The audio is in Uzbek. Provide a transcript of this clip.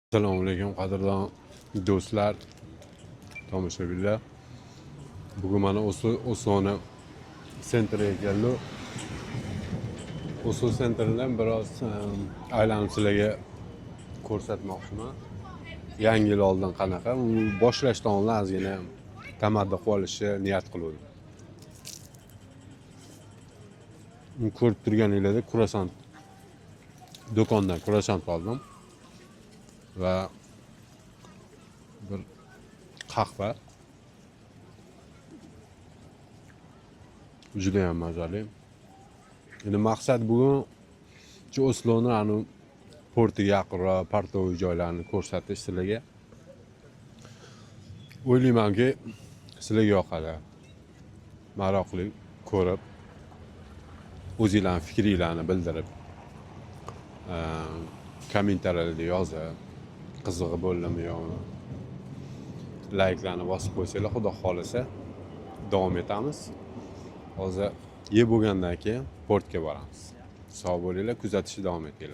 Assalomu alaykum, qadrdon do'stlar, tomoshabinlar. Bugun mana Osloni центр iga keldik. Oslo центр idan biroz aylanib sizlarga ko'rsatmoqchiman. Yangi yil oldin qanaqa, uni boshlashdan oldin ozgina tamaddi qilib olishni niyat qiluvdim. Ko'rib turganinglarda kruasant do'kondan kruasant oldim va bir qahva, judayam mazali. Endi maqsad bugun shu Osloni anu portiga yaqinroq портовый joylarni ko'rsatish sizlarga. O'ylaymanki, sizlarga yoqadi. Maroqli ko'rib, o'zinglarni fikringlarni bildirib, kommentariyalarda yozib, qizig'i bo'ldimi yo'qmi, layklarni bosib qo'ysanglar, xudo xohlasa davom etamiz. Hozir yeb bo'lgandan keyin portga boramiz. Sog' bo'linglar, kuzatishda davom etinglar.